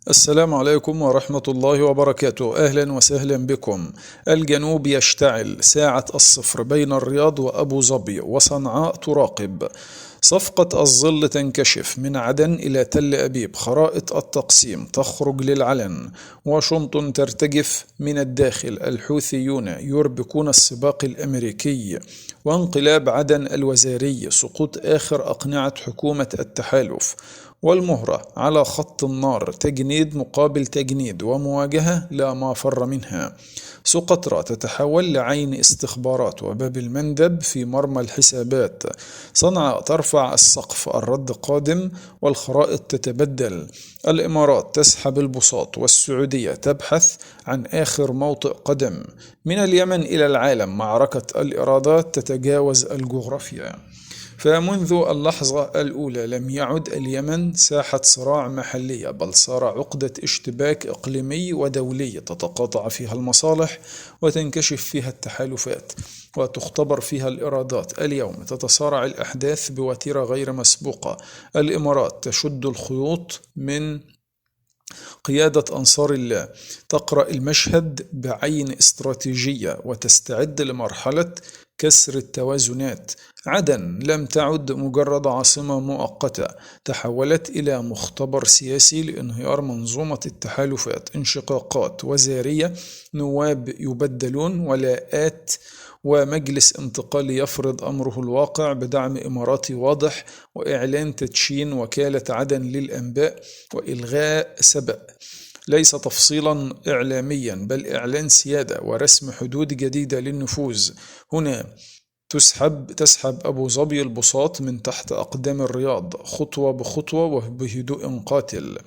السلام عليكم ورحمة الله وبركاته. أهلا وسهلا بكم. الجنوب يشتعل، ساعة الصفر بين الرياض وأبو ظبي، وصنعاء تراقب. صفقة الظل تنكشف من عدن إلى تل أبيب، خرائط التقسيم تخرج للعلن. واشنطن ترتجف من الداخل، الحوثيون يربكون السباق الأمريكي. وانقلاب عدن الوزاري، سقوط آخر أقنعة حكومة التحالف. والمهرة على خط النار، تجنيد مقابل تجنيد، ومواجهة لا مفر منها. سقطرى تتحول لعين استخبارات، وباب المندب في مرمى الحسابات. صنعاء ترفع السقف، الرد قادم، والخرائط تتبدل. الإمارات تسحب البساط، والسعودية تبحث عن آخر موطئ قدم. من اليمن إلى العالم، معركة الإرادات تتجاوز الجغرافيا. فمنذ اللحظة الأولى لم يعد اليمن ساحة صراع محلية، بل صار عقدة اشتباك إقليمي ودولي تتقاطع فيها المصالح، وتنكشف فيها التحالفات، وتختبر فيها الإرادات. اليوم تتصارع الأحداث بوتيرة غير مسبوقة. الإمارات تشد الخيوط من قيادة أنصار الله، تقرأ المشهد بعين استراتيجية وتستعد لمرحلة كسر التوازنات. عدن لم تعد مجرد عاصمة مؤقتة، تحولت إلى مختبر سياسي لانهيار منظومة التحالفات. انشقاقات وزارية، نواب يبدلون، ولاءات، ومجلس انتقالي يفرض أمره الواقع بدعم إماراتي واضح، وإعلان تدشين وكالة عدن للأنباء، وإلغاء سبأ. ليس تفصيلا إعلاميا، بل إعلان سيادة ورسم حدود جديدة للنفوذ. هنا تسحب أبو ظبي البساط من تحت أقدام الرياض، خطوة بخطوة وبهدوء قاتل.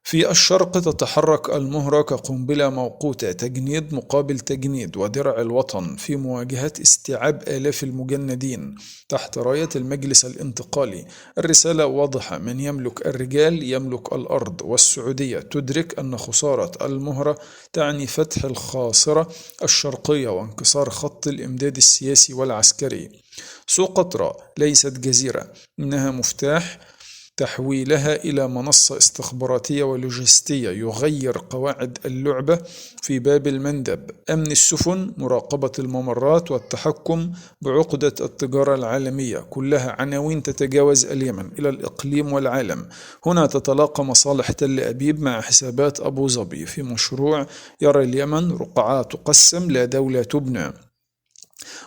في الشرق تتحرك المهرة كقنبلة موقوتة، تجنيد مقابل تجنيد، ودرع الوطن في مواجهة استيعاب آلاف المجندين تحت راية المجلس الانتقالي. الرسالة واضحة: من يملك الرجال يملك الأرض. والسعودية تدرك أن خسارة المهرة تعني فتح الخاصرة الشرقية وانكسار خط الإمداد السياسي والعسكري. سقطرى ليست جزيرة، إنها مفتاح تحويلها إلى منصة استخباراتية ولوجستية يغير قواعد اللعبة. في باب المندب، أمن السفن، مراقبة الممرات، والتحكم بعقدة التجارة العالمية، كلها عناوين تتجاوز اليمن إلى الإقليم والعالم. هنا تتلاقى مصالح تل أبيب مع حسابات أبو ظبي في مشروع يرى اليمن رقعة تقسم، لا دولة تبنى.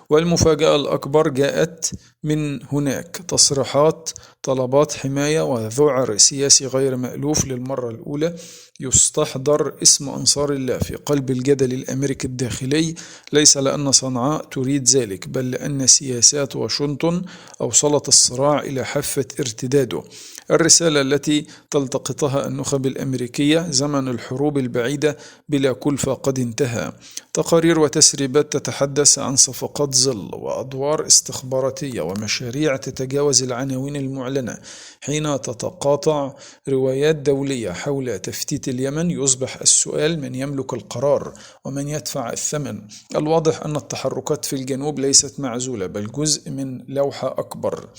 والمفاجأة الأكبر جاءت من هناك: تصريحات، طلبات حماية، وذعر سياسي غير مألوف. للمرة الأولى يستحضر اسم أنصار الله في قلب الجدل الأمريكي الداخلي، ليس لأن صنعاء تريد ذلك، بل لأن سياسات واشنطن أوصلت الصراع إلى حافة ارتداده. الرسالة التي تلتقطها النخب الأمريكية: زمن الحروب البعيدة بلا كلفة قد انتهى. تقارير وتسريبات تتحدث عن صفقات ظل، وأدوار استخباراتية، ومشاريع تتجاوز العناوين المعلنة. حين تتقاطع روايات دولية حول تفتيت اليمن، يصبح السؤال: من يملك القرار ومن يدفع الثمن؟ الواضح أن التحركات في الجنوب ليست معزولة، بل جزء من لوحة أكبر.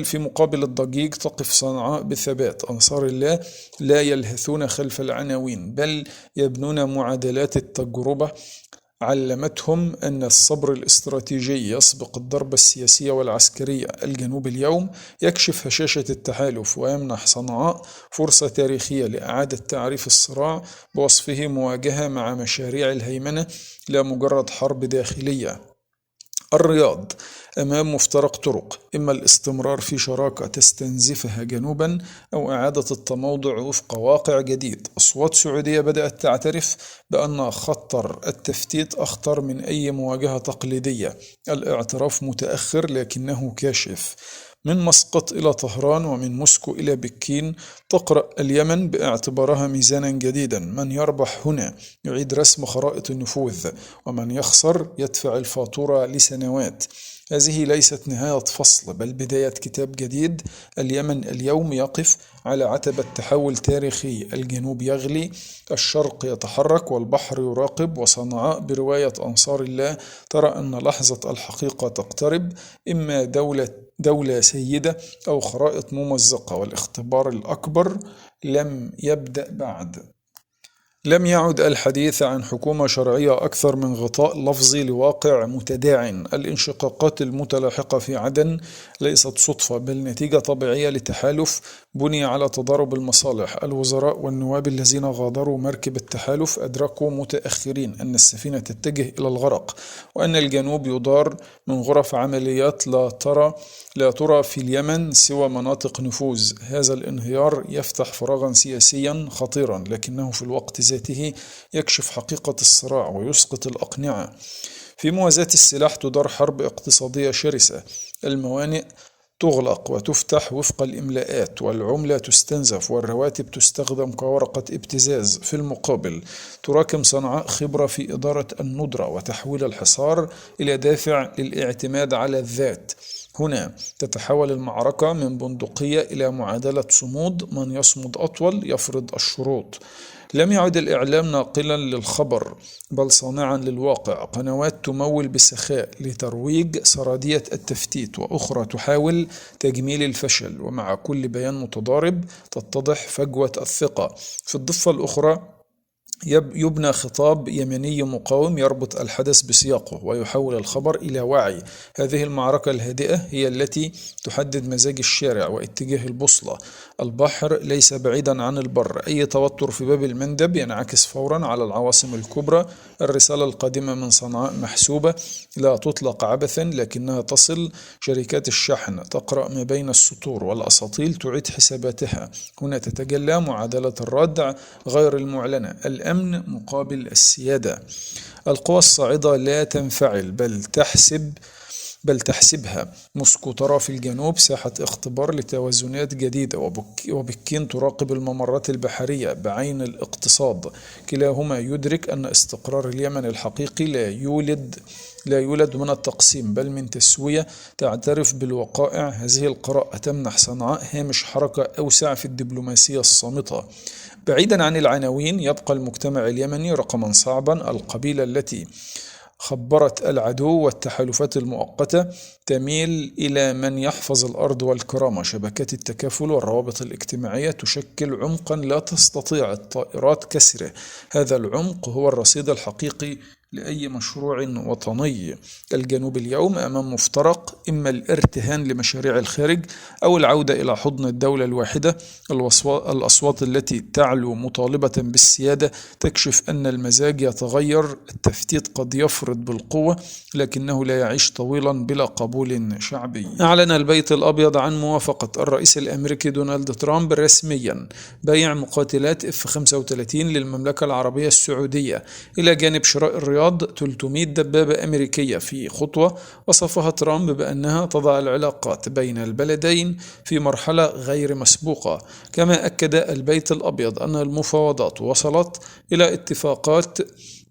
في مقابل الضجيج تقف صنعاء بثبات. أنصار الله لا يلهثون خلف العناوين، بل يبنون معادلات التجربة علمتهم أن الصبر الاستراتيجي يسبق الضربة السياسية والعسكرية. الجنوب اليوم يكشف هشاشة التحالف، ويمنح صنعاء فرصة تاريخية لإعادة تعريف الصراع بوصفه مواجهة مع مشاريع الهيمنة، لا مجرد حرب داخلية. الرياض أمام مفترق طرق: إما الاستمرار في شراكة تستنزفها جنوبا، أو إعادة التموضع وفق واقع جديد. أصوات سعودية بدأت تعترف بأن خطر التفتيت أخطر من أي مواجهة تقليدية. الاعتراف متأخر لكنه كاشف. من مسقط إلى طهران، ومن موسكو إلى بكين، تقرأ اليمن باعتبارها ميزانا جديدا: من يربح هنا يعيد رسم خرائط النفوذ، ومن يخسر يدفع الفاتورة لسنوات. هذه ليست نهاية فصل بل بداية كتاب جديد. اليمن اليوم يقف على عتبة تحول تاريخي، الجنوب يغلي، الشرق يتحرك والبحر يراقب، وصنعاء برواية أنصار الله ترى أن لحظة الحقيقة تقترب، إما دولة سيدة أو خرائط ممزقة، والاختبار الأكبر لم يبدأ بعد. لم يعد الحديث عن حكومة شرعية أكثر من غطاء لفظي لواقع متداعٍ. الانشقاقات المتلاحقة في عدن ليست صدفة بل نتيجة طبيعية لتحالف بني على تضارب المصالح. الوزراء والنواب الذين غادروا مركب التحالف أدركوا متأخرين أن السفينة تتجه إلى الغرق، وأن الجنوب يدار من غرف عمليات لا ترى في اليمن سوى مناطق نفوذ. هذا الانهيار يفتح فراغا سياسيا خطيرا، لكنه في الوقت ذاته يكشف حقيقة الصراع ويسقط الأقنعة. في موازاة السلاح تدار حرب اقتصادية شرسة، الموانئ تغلق وتفتح وفق الإملاءات، والعملة تستنزف، والرواتب تستخدم كورقة ابتزاز. في المقابل تراكم صنعاء خبرة في إدارة الندرة وتحويل الحصار إلى دافع للاعتماد على الذات. هنا تتحول المعركة من بندقية إلى معادلة صمود، من يصمد أطول يفرض الشروط. لم يعد الإعلام ناقلا للخبر بل صانعا للواقع، قنوات تمول بالسخاء لترويج سرادية التفتيت، وأخرى تحاول تجميل الفشل، ومع كل بيان متضارب تتضح فجوة الثقة. في الضفة الأخرى يبنى خطاب يمني مقاوم يربط الحدث بسياقه ويحول الخبر إلى وعي. هذه المعركة الهادئة هي التي تحدد مزاج الشارع واتجاه البوصلة. البحر ليس بعيدا عن البر، أي توتر في باب المندب ينعكس فورا على العواصم الكبرى. الرسالة القادمة من صنعاء محسوبة، لا تطلق عبثا لكنها تصل. شركات الشحن تقرأ ما بين السطور، والأساطيل تعيد حساباتها. هنا تتجلى معادلة الردع غير المعلنة، الأمن مقابل السيادة. القوى الصاعدة لا تنفعل بل تحسبها. موسكو ترى في الجنوب ساحة اختبار لتوازنات جديدة، وبكين تراقب الممرات البحرية بعين الاقتصاد. كلاهما يدرك أن استقرار اليمن الحقيقي لا يولد من التقسيم بل من تسوية تعترف بالوقائع. هذه القراءة تمنح صنعاء هامش حركة أوسع في الدبلوماسية الصامتة. بعيدا عن العناوين يبقى المجتمع اليمني رقما صعبا. القبيلة التي خبرت العدو والتحالفات المؤقتة تميل إلى من يحفظ الأرض والكرامة. شبكات التكافل والروابط الاجتماعية تشكل عمقا لا تستطيع الطائرات كسره. هذا العمق هو الرصيد الحقيقي لأي مشروع وطني. الجنوب اليوم أمام مفترق، إما الارتهان لمشاريع الخارج أو العودة إلى حضن الدولة الواحدة. الأصوات التي تعلو مطالبة بالسيادة تكشف أن المزاج يتغير. التفتيت قد يفرض بالقوة لكنه لا يعيش طويلا بلا قبول شعبي. أعلن البيت الأبيض عن موافقة الرئيس الأمريكي دونالد ترامب رسميا بيع مقاتلات F-35 للمملكة العربية السعودية، إلى جانب شراء الرياض 300 دبابة أمريكية، في خطوة وصفها ترامب بأنها تضع العلاقات بين البلدين في مرحلة غير مسبوقة. كما أكد البيت الأبيض أن المفاوضات وصلت إلى اتفاقات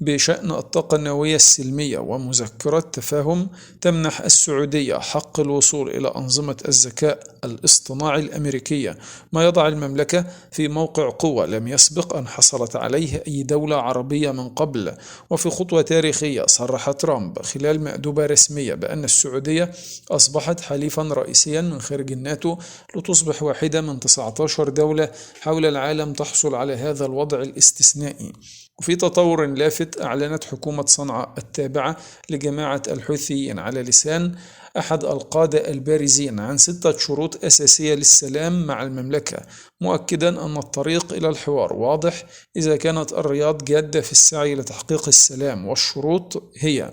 بشأن الطاقة النووية السلمية ومذكرة تفاهم تمنح السعودية حق الوصول إلى أنظمة الذكاء الاصطناعي الأمريكية، ما يضع المملكة في موقع قوة لم يسبق أن حصلت عليه أي دولة عربية من قبل. وفي خطوة تاريخية صرح ترامب خلال مأدبة رسمية بأن السعودية أصبحت حليفا رئيسيا من خارج الناتو، لتصبح واحدة من 19 دولة حول العالم تحصل على هذا الوضع الاستثنائي. وفي تطور لافت، أعلنت حكومة صنعاء التابعة لجماعة الحوثيين على لسان أحد القادة البارزين عن 6 شروط أساسية للسلام مع المملكة، مؤكدا أن الطريق إلى الحوار واضح إذا كانت الرياض جادة في السعي لتحقيق السلام. والشروط هي: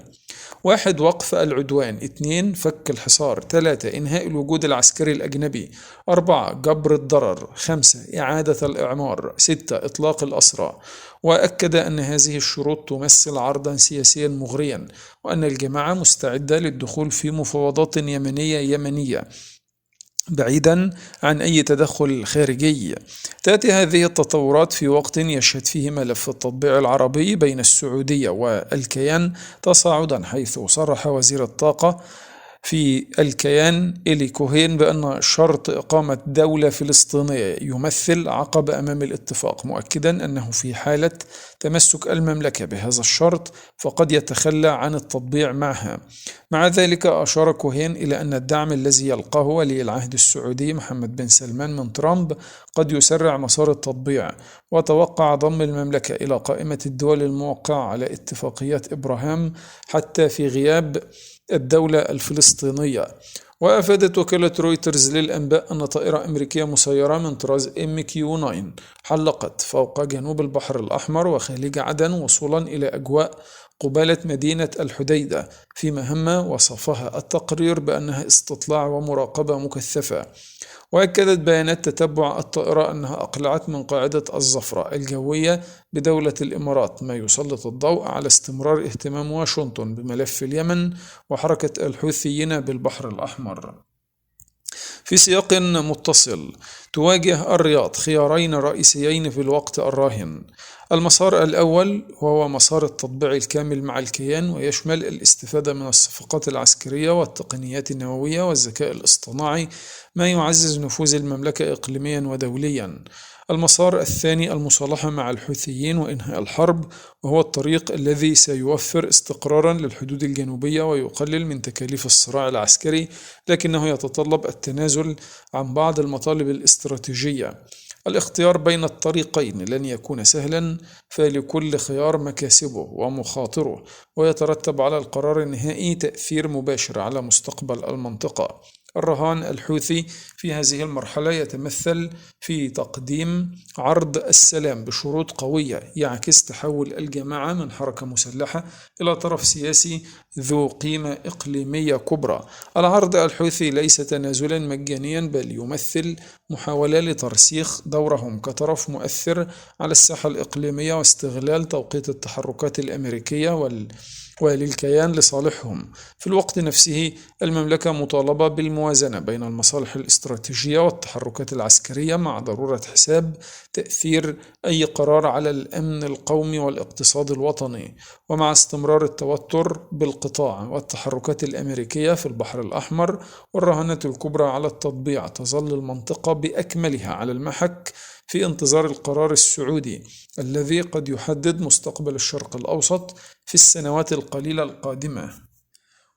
1. وقف العدوان. 2. فك الحصار. 3. إنهاء الوجود العسكري الأجنبي. 4. جبر الضرر. 5. إعادة الإعمار. 6. إطلاق الأسرى. وأكد أن هذه الشروط تمثل عرضا سياسيا مغريا، وأن الجماعة مستعدة للدخول في مفاوضات يمنية بعيدا عن أي تدخل خارجي. تأتي هذه التطورات في وقت يشهد فيه ملف التطبيع العربي بين السعودية والكيان تصاعدا، حيث صرح وزير الطاقة في الكيان إلي كوهين بأن شرط إقامة دولة فلسطينية يمثل عقبة أمام الاتفاق، مؤكدا أنه في حالة تمسك المملكة بهذا الشرط فقد يتخلى عن التطبيع معها. مع ذلك أشار كوهين إلى أن الدعم الذي يلقاه ولي العهد السعودي محمد بن سلمان من ترامب قد يسرع مسار التطبيع، وتوقع ضم المملكة إلى قائمة الدول الموقعة على اتفاقيات إبراهام حتى في غياب الدولة الفلسطينية. وأفادت وكالة رويترز للأنباء أن طائرة أمريكية مسيرة من طراز MQ-9 حلقت فوق جنوب البحر الأحمر وخليج عدن وصولا إلى أجواء قبالة مدينة الحديدة في مهمة وصفها التقرير بأنها استطلاع ومراقبة مكثفة. وأكدت بيانات تتبع الطائرة أنها أقلعت من قاعدة الزفرة الجوية بدولة الإمارات، ما يسلط الضوء على استمرار اهتمام واشنطن بملف اليمن وحركة الحوثيين بالبحر الأحمر. في سياق متصل، تواجه الرياض خيارين رئيسيين في الوقت الراهن. المسار الأول وهو مسار التطبيع الكامل مع الكيان، ويشمل الاستفادة من الصفقات العسكرية والتقنيات النووية والذكاء الاصطناعي، ما يعزز نفوذ المملكة إقليميا ودوليا. المسار الثاني المصالحة مع الحوثيين وإنهاء الحرب، وهو الطريق الذي سيوفر استقرارا للحدود الجنوبية ويقلل من تكاليف الصراع العسكري، لكنه يتطلب التنازل عن بعض المطالب الاستراتيجية. الاختيار بين الطريقين لن يكون سهلا، فلكل خيار مكاسبه ومخاطره، ويترتب على القرار النهائي تأثير مباشر على مستقبل المنطقة. الرهان الحوثي في هذه المرحلة يتمثل في تقديم عرض السلام بشروط قوية يعكس تحول الجماعة من حركة مسلحة إلى طرف سياسي ذو قيمة إقليمية كبرى. العرض الحوثي ليس تنازلا مجانيا، بل يمثل محاولة لترسيخ دورهم كطرف مؤثر على الساحة الإقليمية واستغلال توقيت التحركات الأمريكية وللكيان لصالحهم. في الوقت نفسه المملكة مطالبة بالموازنة بين المصالح الاستراتيجية والتحركات العسكرية، مع ضرورة حساب تأثير أي قرار على الأمن القومي والاقتصاد الوطني. ومع استمرار التوتر بالقطاع والتحركات الأمريكية في البحر الأحمر والرهانة الكبرى على التطبيع، تظل المنطقة بأكملها على المحك في انتظار القرار السعودي الذي قد يحدد مستقبل الشرق الأوسط في السنوات القليلة القادمة.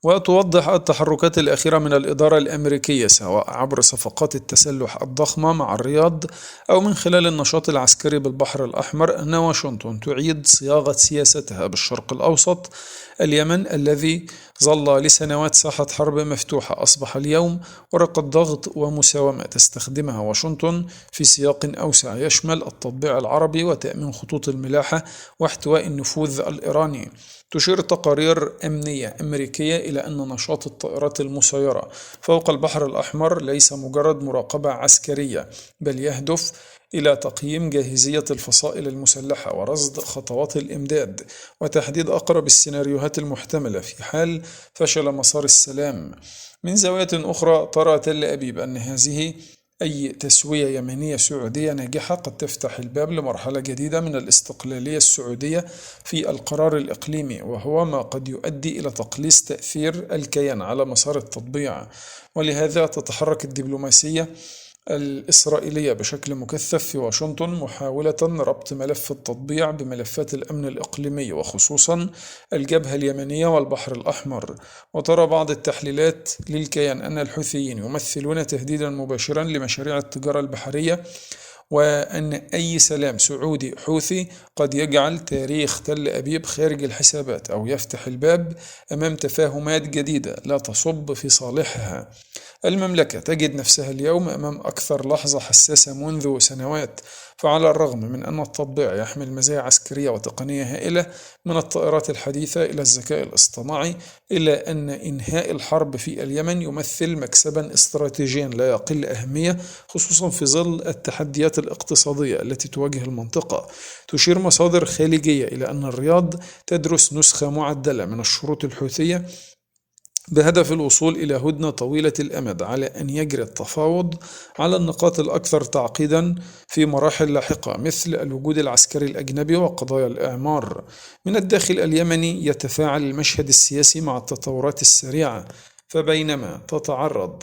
وتوضح التحركات الأخيرة من الإدارة الأمريكية، سواء عبر صفقات التسلح الضخمة مع الرياض أو من خلال النشاط العسكري بالبحر الأحمر، أن واشنطن تعيد صياغة سياستها بالشرق الأوسط. اليمن الذي ظل لسنوات ساحة حرب مفتوحة أصبح اليوم ورقة ضغط ومساومة تستخدمها واشنطن في سياق أوسع يشمل التطبيع العربي وتأمين خطوط الملاحة واحتواء النفوذ الإيراني. تشير تقارير أمنية أمريكية إلى أن نشاط الطائرات المسيرة فوق البحر الأحمر ليس مجرد مراقبة عسكرية، بل يهدف إلى تقييم جاهزية الفصائل المسلحة ورصد خطوات الإمداد وتحديد أقرب السيناريوهات المحتملة في حال فشل مسار السلام. من زاوية أخرى، ترى تل أبيب أن هذه أي تسوية يمنية سعودية ناجحة قد تفتح الباب لمرحلة جديدة من الاستقلالية السعودية في القرار الإقليمي، وهو ما قد يؤدي إلى تقليص تأثير الكيان على مسار التطبيع. ولهذا تتحرك الدبلوماسية الإسرائيلية بشكل مكثف في واشنطن محاولة ربط ملف التطبيع بملفات الأمن الإقليمي، وخصوصا الجبهة اليمنية والبحر الأحمر. وترى بعض التحليلات للكيان أن الحوثيين يمثلون تهديدا مباشرا لمشاريع التجارة البحرية، وأن أي سلام سعودي حوثي قد يجعل تاريخ تل أبيب خارج الحسابات أو يفتح الباب أمام تفاهمات جديدة لا تصب في صالحها. المملكة تجد نفسها اليوم أمام أكثر لحظة حساسة منذ سنوات، فعلى الرغم من أن التطبيع يحمل مزايا عسكرية وتقنية هائلة، من الطائرات الحديثة إلى الذكاء الاصطناعي، إلا أن إنهاء الحرب في اليمن يمثل مكسبا استراتيجيا لا يقل أهمية، خصوصا في ظل التحديات الاقتصادية التي تواجه المنطقة. تشير مصادر خارجية إلى أن الرياض تدرس نسخة معدلة من الشروط الحوثية بهدف الوصول إلى هدنة طويلة الأمد، على أن يجري التفاوض على النقاط الأكثر تعقيدا في مراحل لاحقة، مثل الوجود العسكري الأجنبي وقضايا الإعمار. من الداخل اليمني يتفاعل المشهد السياسي مع التطورات السريعة. فبينما تتعرض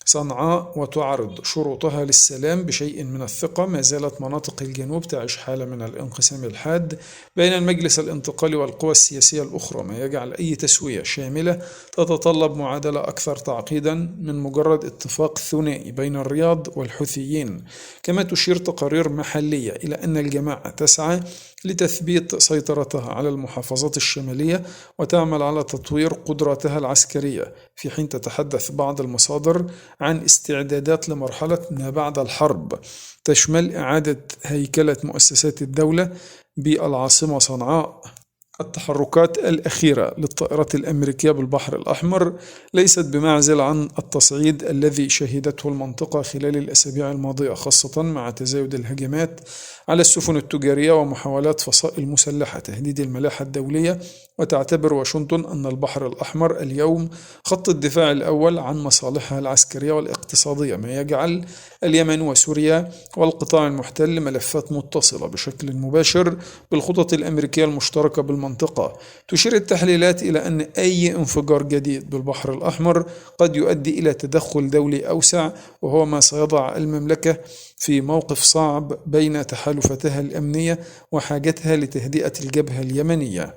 صنعاء وتعرض شروطها للسلام بشيء من الثقة، ما زالت مناطق الجنوب تعيش حالة من الانقسام الحاد بين المجلس الانتقالي والقوى السياسية الأخرى، ما يجعل أي تسوية شاملة تتطلب معادلة أكثر تعقيدا من مجرد اتفاق ثنائي بين الرياض والحوثيين. كما تشير تقارير محلية إلى أن الجماعة تسعى لتثبيت سيطرتها على المحافظات الشمالية وتعمل على تطوير قدراتها العسكرية، في حين تتحدث بعض المصادر عن استعدادات لمرحلة ما بعد الحرب تشمل إعادة هيكلة مؤسسات الدولة بالعاصمة صنعاء. التحركات الأخيرة للطائرات الأمريكية بالبحر الأحمر ليست بمعزل عن التصعيد الذي شهدته المنطقة خلال الأسابيع الماضية، خاصة مع تزايد الهجمات على السفن التجارية ومحاولات فصائل مسلحة تهديد الملاحة الدولية. وتعتبر واشنطن أن البحر الأحمر اليوم خط الدفاع الأول عن مصالحها العسكرية والاقتصادية، ما يجعل اليمن وسوريا والقطاع المحتل ملفات متصلة بشكل مباشر بالخطط الأمريكية المشتركة بالمنطقة. تشير التحليلات إلى أن أي انفجار جديد بالبحر الأحمر قد يؤدي إلى تدخل دولي أوسع، وهو ما سيضع المملكة في موقف صعب بين تحالفتها الأمنية وحاجتها لتهدئة الجبهة اليمنية.